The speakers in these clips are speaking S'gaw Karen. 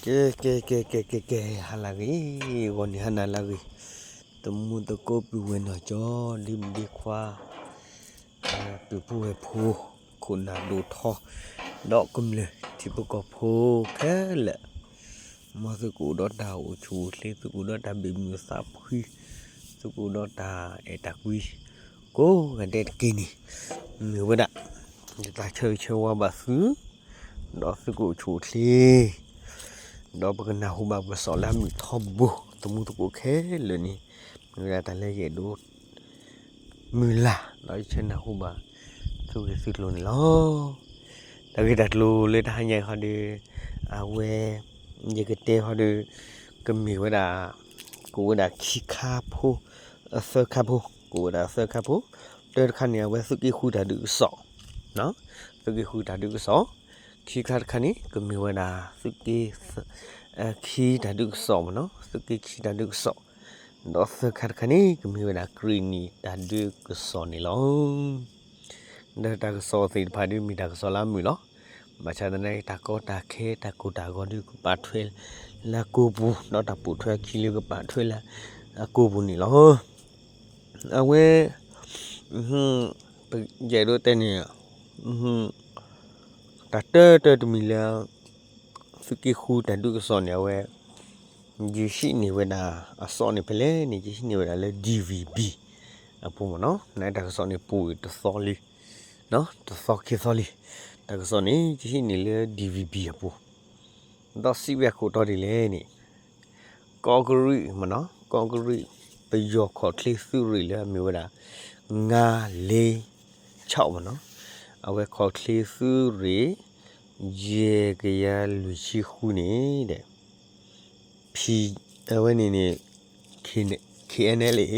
ကဲ ကဲ ကဲ ကဲ ကဲ ကဲ ဟါလၢအဂ့ၤ, ဂီၤနံၤဟါနၤလၢအဂ့ၤ, သမူသကိးပုၢ်ဝဲၢ်နီၢ်ကၠီ ဒ့မုၣ်ဒ့ခွါ, ပုၢ်ဝဲၢ်ဖိ, ခိၣ်နၢ်ဒိၣ်ထီ, ဒီးကမျၢၢ်ထံဖိကီၢ်ဖိခဲလၢာ်, မ်သုကအိၣ်ဒီးတၢ်အိၣ်ဆူၣ်အိၣ်ချ့, သုကအိၣ်ဒီးတၢ်ဘၣ်မုာ်သးဖှံ, သုကအိၣ်ဒီးတၢ်အဲၣ်တၢ်ကွံ, ကိးဂၤဒဲးတက့ၢ်န့ၣ်, မ့ၢ်ဝဲဒၣ် ယတၢ်ဆၢဂ့ၤဆၢဝါဘၣ်သု, ဒီးသုကအိၣ်ဆူၣ်အိၣ်ချ့, ဒီးပကနၢ်ဟူဘၣ်ပကစီၣ်လၢအမုာ်ထီဘိ, သမူသကိးခဲလၢာ်န့ၣ်, မ့ၢ်ဝဲဒၣ်တၢ်လၢယအဲၣ်ဒိး မုၢ်လၢ်, ဒီးယဆၢနၢ်ဟူဘၣ် သုဂ့ၢ်သုကျိၤန့ၣ်လီၤ. တၢ်ဂ့ၢ်တၢ်ကျိၤလၢတဟါညါအံၤဃီဒီး, အဝဲ, ယကတဲဃီဒီး, ကမ့ၢ်ဝဲဒၣ်, ကိးဝဲဒၣ်ခံခါဖိ, အသၢခါဖိ, ကိးဝဲဒၣ်အသၢခါဖိ, တၢတခါန့ၣ် အဝဲသုးက့ဃုတၢ်ဒုးကစီၣ်, သုးက့ဃုတၢ်ဒုးကစီၣ်, ခံခါတခါန့ၣ် ကမ့ၢ်ဝဲဒၣ်သုးက့ ခံတၢ်ဒုးကစီၣ်မ့ၢ်နီၤ, သုးက့ခံတၢ်ဒုးကစီၣ်, ဒီးသၢခါတခါန့ၣ် ကမ့ၢ်ဝဲဒၣ်ကရ့ၣ်နံၣ်တၢ်ဒုးကစီၣ်န့ၣ်လီၤ. ဒီးတၢ်ကစီၣ်သ့ၣ်တဖၣ်ဒုးမ့ၢ်တၢ်ကစီၣ်လၢအမုာ်လီၤ. ဘၣ်ဆၣ်သနာ်က့ တၢ်ကီတၢ်ခဲ တၢ်ကိၢ်တၢ်ဂီၤဒုးကပာ်ထွဲလၢအကိာ်ပူၤ, ဒီးတၢ်ပိာ်ထွဲအခံလၢကပာ်ထွဲလၢအကိာ်ပူၤန့ၣ်လီၤ. အဝဲ ပယအဲၣ်ဒိးတဲန့ၣ် တၢ်တၢတၢတမံၤလၢ သုးက့ဃုတၢ်ဒုးကစီၣ်န့ၣ် အဝဲ ယဟံးန့ၢ်ဝဲဒၣ်အစီၣ်န့ၣ်ဖဲလဲၣ်န့ၣ် ယဟံးန့ၢ်ဝဲဒၣ်လၢ DVB အပူၤမ့ၢ်နီၤ. နတၢ်ကစီၣ်န့ၣ် ပူၤတသီလံ, တသီခံသီလံ. တၢ်ကစီၣ်န့ၣ် ယဟံးန့ၢ်လၢ DVB အပူၤ, ဒီးစံးဝဲအခိၣ်တီဒ်လဲၣ်န့ၣ် ကီးကရံးမ့ၢ်နီၤ, ကီးကရံး ပယီၤခီၣ်ချ့သုးရ့ၣ်လၢအမ့ၢ်ဝဲဒၣ် ငါးလေးခြောက် မ့ၢ်နီၤ, အဝဲခီၣ်ချ့သုးရ့ၣ် ယဲၢ်ကယၤလွံၢ်ဆံဃုန့ၣ်ဒီး ဖံ အဝဲန့ၣ်န့ၣ် K- KNLA,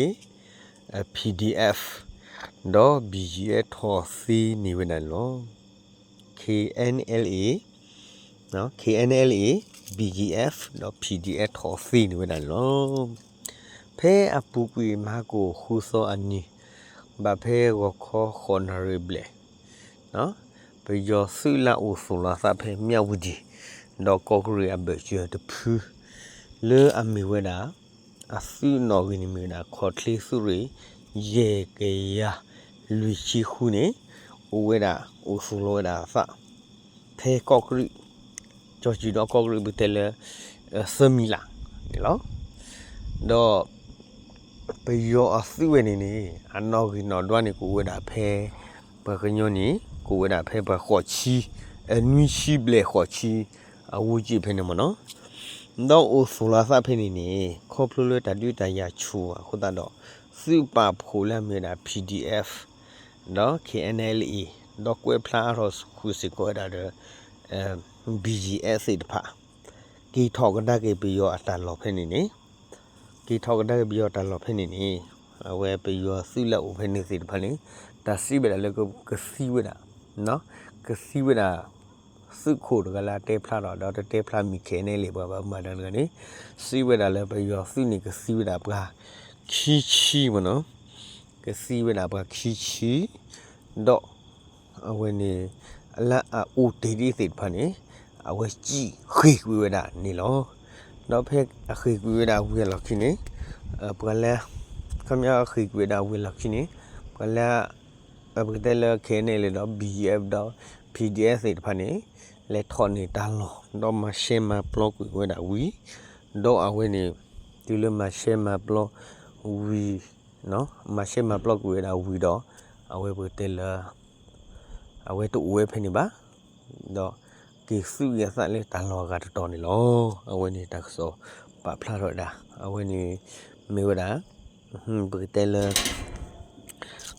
PDF ဒီး BGF ထီၣ်သ့န့ၢ်ဝဲဒၣ်န့ၣ်လီၤ. KNLA, KNLA, BGF ဒီး PDF ထီၣ်သ့န့ၢ်ဝဲဒၣ်န့ၣ်လီၤ. ဖဲအပူၤကွံာ်မဟါကိၣ်ဃုသီအနံၤ, ဘၣ်ဖဲဂီၤခီဃိးနၣ်ရံၣ်ဘျဲၣ် ပယီၤသုးလၢအအိၣ်သူၣ်လီၤအသးဖဲမၠၣ်ဝတံၣ် ဒီးကီးကရံးအဘၢၣ်စၢၤတဖု လၢအမ့ၢ်ဝဲဒၣ် အသုးနီၣ်ဂံၢ်န့ၣ်မ့ၢ်ဝဲဒၣ် ခီၣ်ချ့သုးရ့ၣ် ယဲၢ်ကယၤလွံၢ်ဆံဃုန့ၣ် အိၣ်ဝဲဒၣ် အိၣ်သူၣ်လီၤဝဲဒၣ်အသး ဖဲကီးကရံး, ကၠီၣ်စံၣ်ဒီးကီးကရံးပကတဲလၢ သၢမံၤလးန့ၣ်လီၤ. ဒီး ပယီၤအသုးဝဲန့ၣ်န့ၣ် အနီၣ်ဂံၢ်နီၣ်ဒွးန့ၣ် ကအိၣ်ဝဲဒၣ်ဖဲ ပှၤကညီန့ၣ် ကအိၣ်ဝဲဒၣ်ဖဲပှၤဃိးဆံ, နွံဆံဘျဲၣ်ဃိးဆံ အဝဲကၠ့ၣ်ဖဲန့ၣ်မ့ၢ်နီၤ. ဒီးအိၣ်သူၣ်လီၤအသးဖဲန့ၣ်န့ၣ် ခီဖျိလၢတၢ်ဒုးတၢ်ယၤဆူၣ်အဃိသတးဒီး သုးပာ်ဖှိၣ်လၢအမ့ၢ်ဝဲဒၣ် PDF ဒီး KNLA ဒီးကွဲးဖျါအါထီၣ်ဃုာ်စ့ၢ်ကီးဝဲဒၣ်ဒီး BGF သ့ၣ်တဖၣ် က့ၤထီၣ်ကဒါက့ၤပယီၤအတၢ်လီၢ်ဖဲန့ၣ်န့ၣ်, က့ၤထီၣ်ကဒါက့ၤပယီၤတၢ်လီၢ်ဖဲန့ၣ်န့ၣ်, အဝဲပယီၤသုးလၢအအိၣ်ဖဲန့ၣ်သ့ၣ်တဖၣ်န့ၣ် တၢ်စံးဝဲဒၣ်လၢကသံဝဲဒၣ်, ကသံဝဲဒၣ် သုးခိၣ်တဂၤလၢအတဲဖျါထီၣ် ဒီးတတဲဖျါမံၤ KNLA ပှၤဘၣ်မၤတၢ်တဂၤန့ၣ်, စံးဝဲဒၣ်လၢပယီၤသုးန့ၣ်ကသံဝဲဒၣ်ပှၤခံဆံမ့ၢ်နီၤ, ကသံဝဲဒၣ်ပှၤခံဆံ, ဒီး အဝဲန့ၣ် လၢအအိၣ်တ့ၢ်ဒ်သ့ၣ်တဖၣ်န့ၣ် အဝဲစံးဃ့ၢ်ကွံာ်ဝဲဒၣ်န့ၣ်လီၤ. ဒီးဖဲအဃ့ၢ်ကွံာ်ဝဲဒၣ်ဝံၤအလီၢ်ခံန့ၣ် ပှၤလၢ ခီပညီအဃ့ၢ်ကွံာ်ဝဲဒၣ်ဝံၤအလီၢ်ခံန့ၣ် ပှၤလၢ ပကတဲလၢ KNLA ဒီး BGF ဒီး PDF သ့ၣ်တဖၣ်န့ၣ် လဲၤထီၣ်န့ၢ်တၢ်လီၢ် ဒီးမၤရှဲမၤပျီကွံာ်ဝဲဒၣ်ဝံၤ, ဒီးအဝဲန့ၣ် တုၤလၢမၤရှဲမၤပျီဝံၤ မၤရှဲမၤပျီကွံာ်ဝဲဒၣ်ဝံၤဒီး အဝဲပကတဲလၢ အဝဲတအိၣ်ဝဲဖဲန့ၣ်ဘၣ်, ဒီးက့ၤသူၣ်ဂ့ၤအသးလၢတၢ်လီၢ်အဂၤတတီၤန့ၣ်လီၤ. အဝဲန့ၣ်တၢ်ကစီၣ်ပာ်ဖျါထီၣ်ဝဲဒၣ် အဝဲန့ၣ် မ့ၢ်ဝဲဒၣ် ပကတဲလၢ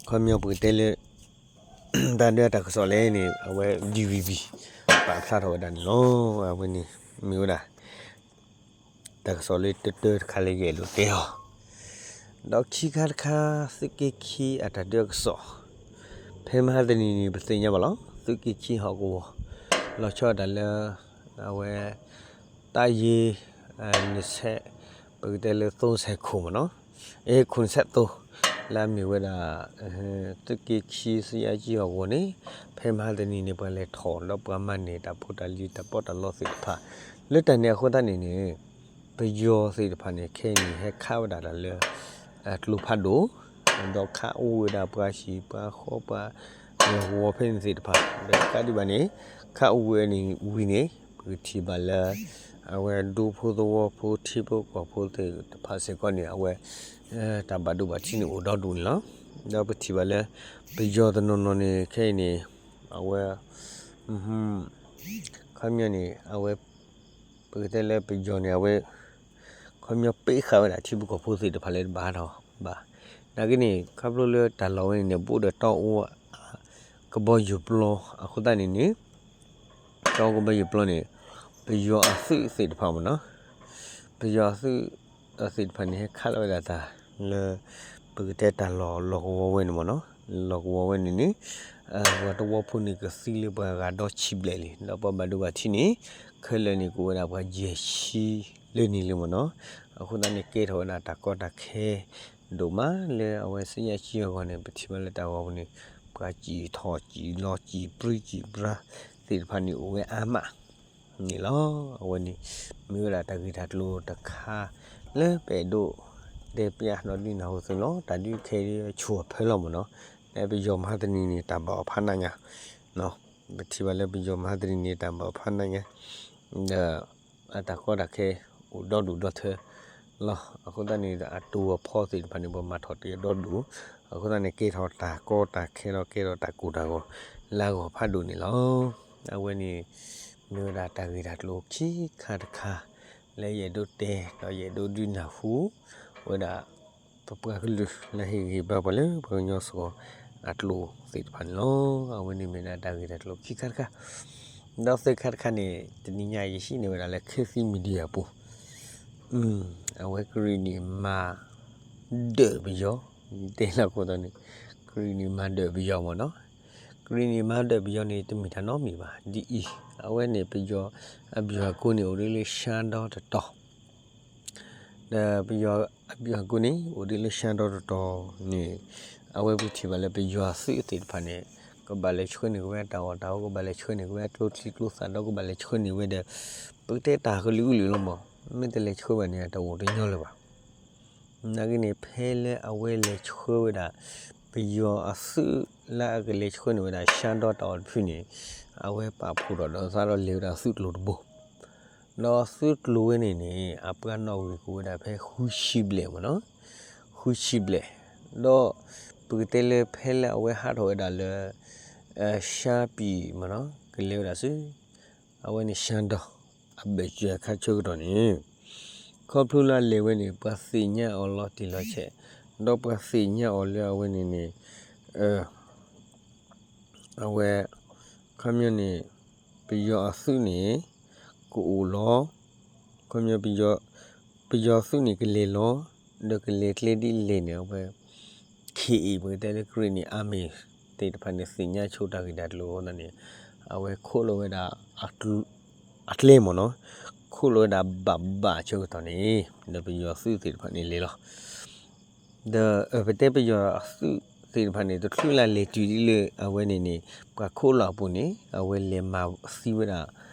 ခီပညီပကတဲလၢ တၢ်ဒုးတၢ်ကစီၣ်လဲၣ်န့ၣ် အဝဲ DVB ပာ်ဖျါထီၣ်ဝဲဒၣ်န့ၣ်လီၤ. အဝဲန့ၣ် မ့ၢ်ဝဲဒၣ် တၢ်ကစီၣ်လၢတၢတၢတခါလၢယအဲၣ်ဒိးတဲအီၤ, ဒီးခံခါတခါ သုးက့ခံအတၢ်ဒုးအကစီၣ်, ဖဲမဟါတနံၤန့ၣ် ပသ့ၣ်ညါဘၣ်လီၤ. သုးက့ခံဟီၣ်ကဝီၤ လီၤဆီဒၣ်တၢ်လၢ အဝဲ တၢ်ယ့ နဆဲး ပကတဲလၢ သိဆဲးခိၣ်မ့ၢ်နီၤ, အဲ ခိၣ်နဆဲးသိ လၢအမ့ၢ်ဝဲဒၣ် သုးက့ခံ စယါကံဟီၣ်ကဝီၤန့ၣ် ဖဲမဟါတနံၤန့ၣ် ပှၤလဲၤထီၣ်ဒီးပှၤမၤန့ၢ်တၢ်ဖိတၢ်လံၤတၢ်ပီးတၢ်လီသ့ၣ်တဖၣ် လၢတၢ်န့ၣ်အဃိသတးန့ၣ်န့ၣ် ပယီၤသ့ၣ်တဖၣ်န့ၣ် ခဲအံၤန့ၣ် ဟဲခးဝဲဒၣ်တၢ်လၢ ကျိဖးဒိၣ်, ဒီးခးအိၣ်ဝဲဒၣ်ပှၤဟံၣ်ပှၤဃီ ပှၤလီၢ်ကဝီၤဖဲန့ၣ်သ့ၣ်တဖၣ် ဒီးကးဒံးဘၣ်န့ၣ် ခးအိၣ်ဝဲန့ၣ်ဝံၤန့ၣ် ပကထံၣ်ဘၣ်လၢ အဝဲဒူဖိသဝီဖိထံဖိကီၢ်ဖိသ့ၣ်တဖၣ်စ့ၢ်ကီးန့ၣ် အဝဲ တၢ်ဘၣ်ဒိဘၣ်ထံးန့ၣ်အိၣ်ဒီဒူၣ်န့ၣ်လီၤ. ဒီးပထံၣ်ဘၣ်လၢ ပယီၤတနီၤနီၤန့ၣ် ခဲအံၤန့ၣ် အဝဲ ခီပညီန့ၣ် အဝဲ ပကတဲလၢပယီၤန့ၣ် အဝဲ ခီပညီပ့းဃာ်ဝဲဒၣ်ထံဖိကီၢ်ဖိသ့ၣ်တဖၣ်လၢတဘၣ်ဟးထီၣ်ဘၣ်. နာ်က့န့ၣ် ခီဖျိလၢတၢ်လီၢ်ဝဲန့ၣ်န့ၣ် ဘူးဒီးတီအူ ကဘီယူၤပျီအဃိသတးန့ၣ်န့ၣ် တီအူကဘီယူၤပျီန့ၣ် ပယီၤအသုးသ့ၣ်တဖၣ်မ့ၢ်နီၤ ပယီၤအသုးသ့ၣ်တဖၣ်န့ၣ် ဟဲခးလီၤဝဲဒၣ်တၢ်လၢ ပကတဲတၢ်လီၢ်လီၢ်ကဝီၤဝဲန့ၣ်မ့ၢ်နီၤ လီၢ်ကဝီၤဝဲန့ၣ်န့ၣ် ပှၤသဝီဖိန့ၣ်ကသံလၢပှၤဂၤဒီဆံဘျဲၣ်လံ ဒီးပှၤဘၣ်ဒိဘၣ်ထံးန့ၣ် ခဲလၢာ်န့ၣ်ကအိၣ်ဝဲဒၣ်ပှၤယဲၢ်ဆံလၢန့ၣ်လံမ့ၢ်နီၤ အဃိသတးန့ၣ်ကဲထီၣ်ဝဲဒၣ်တၢ်ကီတၢ်ခဲ ဒိၣ်မးလၢအဝဲသ့ၣ်ညါကံအဂီၢ်န့ၣ် ပထံၣ်ဘၣ်လၢတၢ်ဂီၤပူၤန့ၣ် ပှၤစံၣ်ထီၣ်စံၣ်လီၤစံၣ်ပြံစံၣ်ပြါသ့ၣ်တဖၣ်န့ၣ်အိၣ်ဝဲအါမးန့ၣ်လီၤ. အဝဲန့ၣ် မ့ၢ်ဝဲဒၣ်တၢ်ဂ့ၢ်တၢ်ကျိၤတခါ လၢပအဲၣ်ဒိးတဲပျးဒီးဒုးနၢ်ဟူသုလီၤ တၢ်ဒုးခဲအံၤဆူၣ်အဖၢလီၤမ့ၢ်နီၤ လၢပယီၤမဟါတနံၤန့ၣ် တၢ်ဘၣ်အီၤဖးနးညါ ပထံၣ်ဘၣ်လၢပယီၤမဟါတနံၤန့ၣ် တၢ်ဘၣ်အီၤဖးနးညါ ဒီး အတၢ်ကီတၢ်ခဲ အိၣ်ဒီဒူၣ်ဒီထၢလီၤ. အဃိသတးန့ၣ် အတူၢ်အဖီသ့ၣ်တဖၣ်န့ၣ် ပှၤမၤထီၣ်တ့ၢ်ဒီဒူၣ်, အဃိသတးန့ၣ် ကဲထီၣ်တၢ်ကီတၢ်ခဲလီၤ ကဲထီၣ်တၢ်ကိၢ်တၢ်ဂီၤ လၢအဂီၢ်ဖးဒိၣ်န့ၣ်လီၤ. အဝဲန့ၣ် မ့ၢ်ဝဲဒၣ်တၢ်ဂ့ၢ်တၢ်ကျိၤခံခါတခါ လၢယအဲၣ်ဒိးတဲ ဒီးယအဲၣ်ဒိးဒုးနၢ်ဟူ ဝဲဒၣ် ပပှၤကလုာ်လၢဟ့ၣ်ဂံၢ်ဘါပှၤလၢပှၤကညီစ့ၢ်ကီး အကျိၤသ့ၣ်တဖၣ်န့ၣ်လီၤ. အဝဲန့ၣ်မ့ၢ်ဒၣ်တၢ်ဂ့ၢ်တၢ်ကျိၤခံခါတခါ, ဒီးသၢခါတခါန့ၣ် တနံၤညါယဟံးန့ၢ်ဝဲဒၣ်လၢ Khit Thit Media အပူၤ, အဝဲကရံၣ်နံၣ်မၤဒၢးပယီၤ, တဲလၢအဃိသတးန့ၣ် ကရံၣ်နံၣ်မၤဒၢးပယီၤမ့ၢ်နီၤ, ကရံၣ်နံၣ်မၤဒၢးပယီၤန့ၣ် တမ့ၢ်တၢ်နီတမံၤဘၣ်, ဒ်အံၤ, အဝဲန့ၣ်ပယီၤအဘျုးအကိန့ၣ် အိၣ်ဒ်လၢရှါဒီတတီၤ ဒီးပယီၤအဘျုးအကိန့ၣ် အိၣ်ဒ်လၢရှါဒီတတီၤန့ၣ် အဝဲပထံၣ်ဘၣ်လၢပယီၤအသုးသ့ၣ်တဖၣ်န့ၣ် ကဘၣ်လဲၤဆှၢန့ၢ်က့ၤဝဲတၢ်အီၣ်တၢ်အီ ကဘၣ်လဲၤဆှၢန့ၢ်က့ၤဝဲကျိချံကျိသၣ်ဒီးကဘၣ်လဲၤဆှၢန့ၢ်ဝဲဒီး ပကတဲတၢ်ကလုာ်ကလုာ်လီၤမး, မ့ၢ်တလဲၤဆှၢဘၣ်န့ၣ် တအိၣ်တညီလၢၤဘၣ်. နာ်က့န့ၣ် ဖဲလၢအဝဲလဲၤဆှၢဝဲဒၣ် ပယီၤအသုးလၢအကလဲၤဆှၢန့ၢ်ဝဲဒၣ်ရှါဒီတၢ်အီၣ်တဖုန့ၣ် အဝဲပာ်ဖှိၣ်ထီၣ်ဒီးသးဒီးလဲၤဝဲဒၣ်သုးကျိၤတဘိ ဒီးသုးကျိၤဝဲန့ၣ်န့ၣ် အပှၤနီၣ်ဂံၢ်ကအိၣ်ဝဲဒၣ်ဖဲဃုဆံဘျဲၣ်မ့ၢ်နီၤ, ဃုဆံဘျဲၣ်, ဒီးပကတဲလၢဖဲလၢအဝဲဟးထီၣ်ဝဲဒၣ်လၢ ရှါပံၤမ့ၢ်နီၤ ကလဲၤဝဲဒၣ်ဆူ အဝဲန့ၣ်ရှါဒီ အဘၢၣ်စၢၤအခါဆၢကတီၢ်န့ၣ် ခီဖျိလၢအလဲၤဝဲန့ၣ် ပှၤသ့ၣ်ညါအီၤလီၤတံၢ်လီၤဆဲး, ဒီးပှၤသ့ၣ်ညါအီၤလၢအဝဲန့ၣ်န့ၣ် အဝဲ ခီပညီန့ၣ် ပယီၤအသုးန့ၣ် ကအိၣ်လီၤ, ခီပညီ ပယီၤသုးန့ၣ်ကလဲၤလီၤ, ဒီးကလဲၤကျဲဒ်လဲၣ်န့ၣ် အဝဲ ခ့အ့ၣ် ပကတဲလၢကရံၣ်နံၣ် army သ့ၣ်တဖၣ်န့ၣ် သ့ၣ်ညါဆိတၢ်ဂ့ၢ်တၢ်ကျိၤအဃိသတးန့ၣ် အဝဲခိးလီၤဝဲဒၣ် အကျဲမ့ၢ်နီၤ, ခိးလီၤဝဲဒၣ်ဘၣ်ဘၣ်ဆၢကတီၢ်န့ၣ် ဒီးပယီၤသုးသ့ၣ်တဖၣ်န့ၣ်လဲၤလီၤ. ဒီးပတဲပယီၤအသုးသ့ၣ်တဖၣ်န့ၣ် တချုးလၢလဲၤတုၤဒ်လၢအဝဲန့ၣ်န့ၣ် ပှၤခိးလီၤအပူၤန့ၣ် အဝဲလဲၤမၤသံဝဲဒၣ်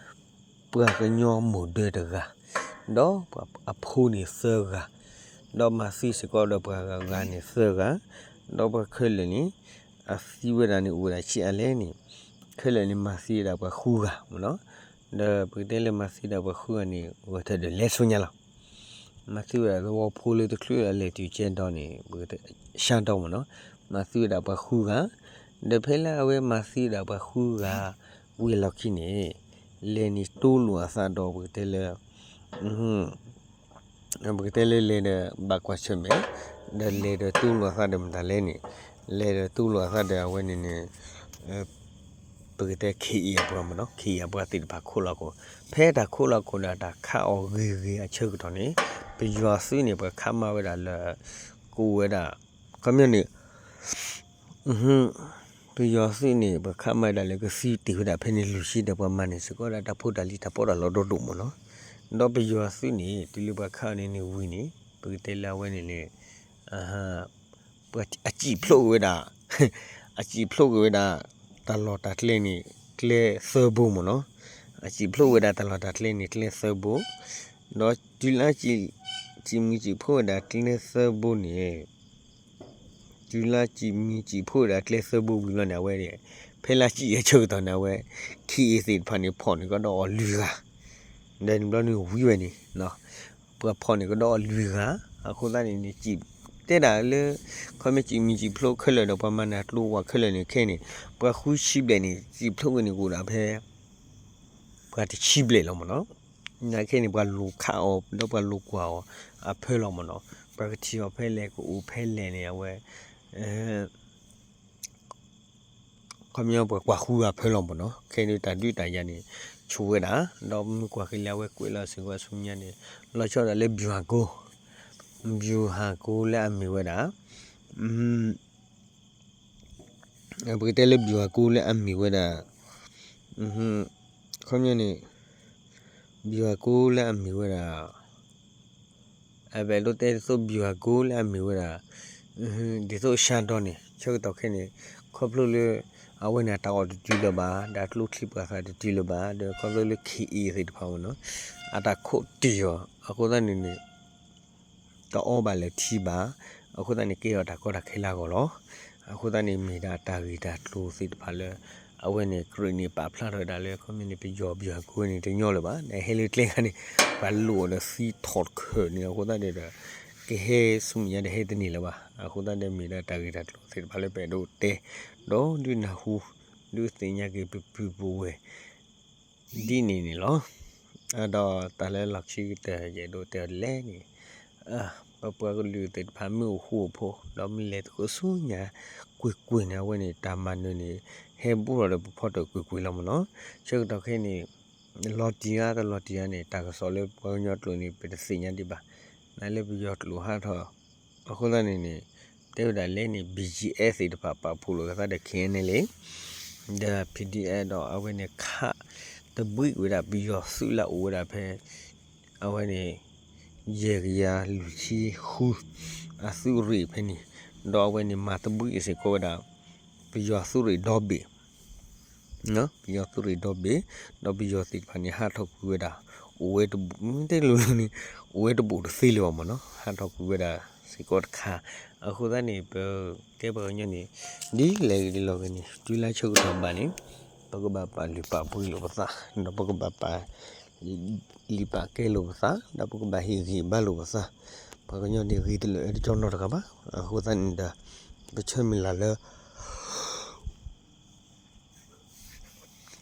ပှၤကညီမိၢ်ဒၢတဂၤ, ဒီးပှၤအဖိန့ၣ်သၢဂၤ, ဒီးမၤသံစ့ၢ်ကီးဒီးပှၤဂၤဂၤန့ၣ်သၢဂၤ, ဒီးပှၤခဲလၢာ်န့ၣ် အသံဝဲဒၣ်န့ၣ်အိၣ်ဝဲဒၣ်ဆံးအါလဲၣ်န့ၣ်, ခဲလၢာ်န့ၣ်မၤသံဝဲဒၣ်ပှၤဃုဂၤမ့ၢ်နီၤ, ဒီးပကတဲလၢမၤသံဝဲဒၣ်ပှၤဃုဂၤန့ၣ် ဂဲၤထၢၣ်ဒီးလဲၤဆူညါလီၤ. မၤသံဝဲဒၣ်သဝီဖိလၢတချုးလၢအလဲၤတုၤကဲဒီးန့ၣ် ပကတဲ ရှါဒီမ့ၢ်နီၤ, မၤသံဝဲဒၣ်ပှၤဃုဂၤ, ဒီးဖဲလၢအဝဲမၤသံဝဲဒၣ်ပှၤဃုဂၤ ဝံၤအလီၢ်ခံန့ၣ် လဲၤန့ၣ်တူၢ်လိာ်အသးဒီးပကတဲလၢ ပကတဲလၢလဲၤဒီးဘၣ်ကွၢ်ဆၢၣ်မဲာ်, ဒီးလဲၤဒီးတူၢ်လိာ်အသးဒီးမတၤလဲၣ်န့ၣ်, လဲၤဒီးတူၢ်လိာ်အသးဒီးအဝဲန့ၣ်န့ၣ် ပကတဲ ခ့အ့ၣ် အပှၤမ့ၢ်နီၤ, ခ့အ့ၣ် အပှၤသ့ၣ်တဖၣ်ခိးလီၤခိၣ်, ဖဲတၢ်ခိးလီၤခိၣ်ဒီးတၢ်ခးအီၤဂ့ၤဂ့ၤအဆၢကတီၢ်န့ၣ် ပယီၤသုးန့ၣ် ပှၤခးမၤဝဲဒၣ်လၢ ကအိၣ်ဝဲဒၣ် ခီပညီန့ၣ် ပယီၤသုးန့ၣ် ပှၤခးမၤဝဲဒၣ်လၢကသံတ့ၢ်ဝဲဒၣ်ဖဲန့ၣ်လွံၢ်ဆံဒီးပှၤမၤန့ၢ်စ့ၢ်ကီးဝဲဒၣ်တၢ်ဖိတၢ်လံၤတၢ်ပီးတၢ်လီဒီဒိၣ်မ့ၢ်နီၤ, ဒီးပယီၤသုးန့ၣ် တုၤလၢပှၤခးအီၤန့ၣ်န့ၣ်ဝံၤန့ၣ် ပကတဲလၢအဝဲန့ၣ်န့ၣ် ပှၤအစံၣ်ဖျိးက့ၤဝဲဒၣ် အစံၣ်ဖျိးက့ၤဝဲဒၣ် တၢ်လီၢ်တၢ်ကျဲန့ၣ် ကျဲသၢဘိမ့ၢ်နီၤ, အစံၣ်ဖျိးဝဲဒၣ်တၢ်လီၢ်တၢ်ကျဲန့ၣ် ကျဲသၢဘိ, ဒီးတုၤလၢ စံၣ်မံၤစံၣ်ဖှိးဝဲဒၣ်ကျဲသၢဘိန့ၣ် တုၤလၢစံၣ်မံၤစံၣ်ဖှိးဝဲဒၣ်ကျဲသၢဘိဝံၤလီၤန့ၣ် အဝဲ ဖဲလၢစံၣ်အဆၢကတီၢ်န့ၣ် အဝဲ ခ့အ့သ့ၣ်တဖၣ်န့ၣ် ဖီၣ်န့ၢ်ကဒီးအီၤလွံၢ်ဂၤ, ဒီးန့ၣ်ဘျီန့ၣ်ဝံၤဝဲန့ၣ် ပှၤဖီၣ်န့ၢ်ကဒီးအီၤလွံၢ်ဂၤ, အဃိသတးန့ၣ်န့ၣ် စံၣ်တဲဒၣ်လၢ ခီမ့ၢ်စံၣ်မံၤစံၣ်ဖျိးခဲလၢာ်ဒီး ပှၤမၤနၢၤကျိဝဲခဲလၢာ်န့ၣ် ခဲန့ၣ် ပှၤဃုဆံဘျဲၣ်န့ၣ် စံၣ်ဖျိးဝဲန့ၣ်ကအိၣ်ဒၣ်ဖဲ ပှၤတဆံဘျဲၣ်လီၤမ့ၢ်နီၤ. နာ်က့န့ၣ် ပှၤလိၤခးအီၤ ဒီးပှၤလိၤကွၢ်အီၤအဖၢလီၤမ့ၢ်နီၤ. ပှၤကထံၣ်အီၤဖဲလဲၣ် ကအိၣ်ဖဲလဲၣ်န့ၣ် အဝဲ ခီပညီပှၤကွၢ်ဃုအဖၢလီၤမ့ၢ်နီၤ. ခဲန့ၣ်တၢ်ဒုးတၢ်ယၤန့ၣ် ဆူၣ်ဝဲဒၣ်, ဒီးမ့ၢ်ကွၢ်က့ၤလၢအဝဲကွဲးလီၤစ့ၢ်ကီးဆူညါန့ၣ် လီၤဆီဒၣ်လၢ ဗျူဟာကုန်း, ဗျူဟာကုန်း လၢအမ့ၢ်ဝဲဒၣ် ပကတဲလၢ ဗျူဟာကုန်း လၢအမ့ၢ်ဝဲဒၣ် ခီပညီန့ၣ် ဗျူဟာကုန်း လၢအမ့ၢ်ဝဲဒၣ် အဝဲဒိးတဲဒ်သိး ဗျူဟာကုန်း လၢအမ့ၢ်ဝဲဒၣ် ဒ်သိး ရှမ်းတော န့ၣ် ဆၢကတီၢ်ခဲန့ၣ် ခီဖျိလၢ အဝဲန့ၣ်အတၢ်အီၣ်တတုၤလၢၤဘၣ် ဒီးကျိချံပှၤသၣ်တတုၤလၢၤဘၣ် ဒီးခီဖျိလၢ ခ့အ့သ့ၣ်တဖၣ်မ့ၢ်နီၤ အတၢ်ခိးတ့ၢ်အီၤ အဃိသတးန့ၣ်န့ၣ် တအီဘၣ်လၢၤထံဘၣ်, အဃိသတးန့ၣ် ကဲထီၣ်တၢ်ကီတၢ်ခဲလၢအဂီၢ်လီၤ. အဃိသတးန့ၣ် မ့ၢ်ဒၣ်တၢ်ဂ့ၢ်တၢ်ကျိၤသ့ၣ်တဖၣ်လၢ အဝဲန့ၣ် ကြၢးန့ၣ်ပာ်ဖျါထီၣ်ဝဲဒၣ်လၢ ခီမ့ၢ်န့ၣ် ပယီၤ ဗျူဟာကုန်း န့ၣ် တညီလၢၤဘၣ်, ဒီးဟဲလၢကျဲခါန့ၣ် ပှၤလိၣ်အီၤဒီးသံထီၣ်တခၢၣ်န့ၣ် အဃိသတးဒီး ကဟဲဆူမဲာ်ညါဒီးဟဲတန့ၢ်လၢၤဘၣ်. အဃိသတးဒီး မ့ၢ်ဒၣ်တၢ်ဂ့ၢ်တၢ်ကျိၤသ့ၣ်တဖၣ်လၢ ပအဲၣ်ဒိးတဲ ဒီးဒုးနၢ်ဟူ ဒုးသ့ၣ်ညါက့ၤပပုၢ်ပဝဲၢ် ဒ်န့ၣ်န့ၣ်လီၤ. ဒီးတၢ်လၢလီၢ်ခံကတၢၢ် ယအဲၣ်ဒိးတဲအီၤဒ်လဲၣ်န့ၣ် ပပှၤကလုာ်သ့ၣ်တဖၣ် မ့ၢ်အိၣ်ဃူအိၣ်ဖိး ဒီးမ့ၢ်လဲၤသကိးဆူညါ ကွ့ၢ်ကွ့ၢ်န့ၣ် အဝဲန့ၣ် တၢ်မၤနၢၤန့ၣ် ဟဲဘူးထီၣ်ဒီးပဖီတၢၣ်ကွ့ၢ်ကွ့ၢ်လီၤမ့ၢ်နီၤ. ဆၢကတီၢ်ခဲအံၤန့ၣ် လီၤတံၢ်ဧါ တလီၤတံၢ်ဧါန့ၣ် တၢ်ကစီၣ်လၢပှၤကညီကျိာ်န့ၣ် ပတသ့ၣ်ညါဒံးဘၣ်. နလၢပယီၤကျိာ်ဟးထီၣ် အဃိသတးန့ၣ်န့ၣ် တဲဝဲဒၣ်လဲၣ်န့ၣ် BGF သ့ၣ်တဖၣ်ပာ်ဖှိၣ်လိာ်အသးဒီး KNLA ဒီး PDF ဒီးအဝဲန့ၣ်ခးတဘှံးဝဲဒၣ်ပယီၤသုးလၢအအိၣ်ဝဲဒၣ်ဖဲ အဝဲန့ၣ် ယဲၢ်ကယၤလွံၢ်ဆံဃု အသုးရ့ၣ်ဖဲန့ၣ်, ဒီးအဝဲန့ၣ်မၤတဘှံးစ့ၢ်ကီးဝဲဒၣ် ပယီၤသုးရ့ၣ်ဒီဘ့ၣ် ပယီၤသုးရ့ၣ်ဒီဘ့ၣ်, ဒီးပယီၤသ့ၣ်တဖၣ်န့ၣ် ဟးထီၣ်ကွံာ်ဝဲဒၣ် အိၣ်ဝဲတဘူၣ် မ့ၢ်တဲလိၤလိၤန့ၣ် အိၣ်ဝဲတဘူၣ်တသ့လၢၤဘၣ်မ့ၢ်နီၤ, ဟးထီၣ်ကွံာ်ဝဲဒၣ်စ့ၢ်ကီးတခါ. အဃိသတးန့ၣ် ပကဲပှၤကညီန့ၣ် ဒ်လဲၣ်ဂ့ၤဒ်လဲၣ်ဂ့ၤန့ၣ် တုၤလၢဆၢကတီၢ်ဘၣ်န့ၣ် ပကဘၣ်ပာ်လုၢ်ပာ်ပှ့ၤလိာ်ပသး, ဒီးပကဘၣ်ပာ် လံာ်ပာ်ကဲလိာ်ပသး, ဒီးပကဘၣ်ဟ့ၣ်ဂံၢ်ဘါလိာ်ပသး, ပှၤကညီန့ၣ်ဂ့ၤတလၢာ်အတကၠီနီတဂၤဘၣ်. အဃိသတးန့ၣ်ဒီး ပဆၢမုၢ်လၢ်လၢ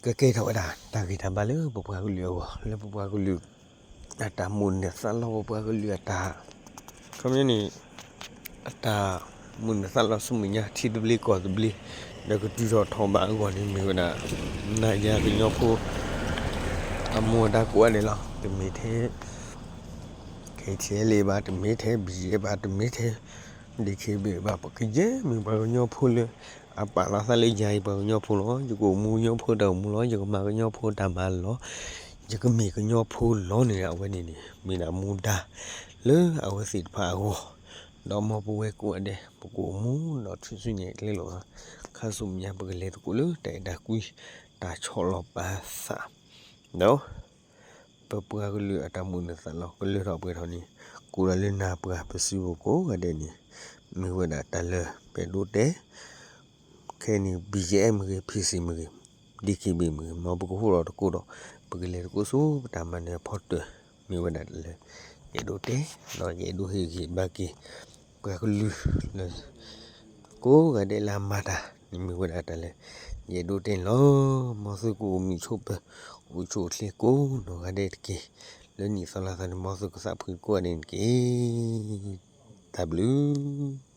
ကကဲထီၣ်ဝဲဒၣ် တၢ်ဂ့ၢ်တၢ်ဘါလၢပပှၤကလုာ်အဂီၢ်, လၢပပှၤကလုာ် အတၢ်မိၣ်န့ၢ်သးလီ ပပှၤကလုာ်အတၢ် ခီပညီန့ၣ် အတၢ်မိၣ်န့ၢ်သးလီဆူမဲာ်ညါ ထံသဘျ့ကီၢ်သဘျ့ ဒီးကတုၤထီၣ်ထီၣ်ဘးအဂီၢ်န့ၣ် မ့ၢ်ဝဲဒၣ် နၤယၤကညီဖိ အမူအဒါကိးဂၤဒဲးလီၤ. တမ့ၢ်ထဲ KTLA ဘၣ်, တမ့ၢ်ထဲ BGF ဘၣ်, တမ့ၢ်ထဲ DKBA ဘၣ်, ပကယဲၢ်မ့ၢ်ပှၤကညီဖိလၢ အပာ်လီၤသးလၢယၤအံၤပှၤကညီဖိလီၤ. ယကအိၣ်မူကညီဖိတၢ်အိၣ်မူလီၤ. ယကမၤကညီဖိတၢ်မၤလီၤ. ယကမ့ၢ်ကညီဖိလီၤန့ၣ် အဝဲန့ၣ်န့ၣ် မ့ၢ်ဒၣ်မူဒါ လၢအဝဲသ့ၣ်တဖၣ်အဂီၢ်, ဒီးမ်ပဝဲကိးဂၤဒဲး ပကအိၣ်မူဒီးဆူညါကျဲလိာ်သး, ခါဆူမဲာ်ညါ ပကလဲၤသကိးလၢတၢ်အဲၣ်တၢ်ကွံ တၢ်ဆီၣ်လီၤပာ်သး ဒီး ပပှၤကလုာ်အတၢ်မိၣ်န့ၢ်သးလီ ကလၢထီၣ်ပှဲၤထီၣ်န့ၣ် ကိးလီၤလၢနၢ်ပှၤပစုပူၤကိးဂၤဒဲးန့ၣ် မ့ၢ်ဝဲဒၣ်တၢ်လၢပအဲၣ်ဒိးတဲ ခဲအံၤန့ၣ် BGF မ့ၢ်ဂ့ၤ, PC မ့ၢ်ဂ့ၤ, DKBA မ့ၢ်ဂ့ၤ, မ်ပကဟူထီၣ်သကိးဒီး ပကလဲၤသကိးဆူပတၢ်မၤနၢၤအဖီတၢၣ် မ့ၢ်ဝဲဒၣ်တၢ်လၢ ယအဲၣ်ဒိးတဲ ဒီးယအဲၣ်ဒိးဟ့ၣ်ဂံၢ်ဘါက့ၤ ပှၤကလုာ်လၢ ကိးဂၤဒဲးလၢအမၤတၢ်န့ၣ် မ့ၢ်ဝဲဒၣ်တၢ်လၢ ယအဲၣ်ဒိးတဲန့ၣ်လီၤ. မ်သုကအိၣ်မုာ်ဆိးပၢၤ အိၣ်ဆူၣ်အိၣ်ချ့ကိးနီၢ်ဂၤဒဲးတက့ၢ်. လၢနံၣ်သီလါသီန့ၣ် မ်သုကသးဖှံကိးဂၤဒဲးန့ၣ်တက့ၢ်. တၢ်ဘျုး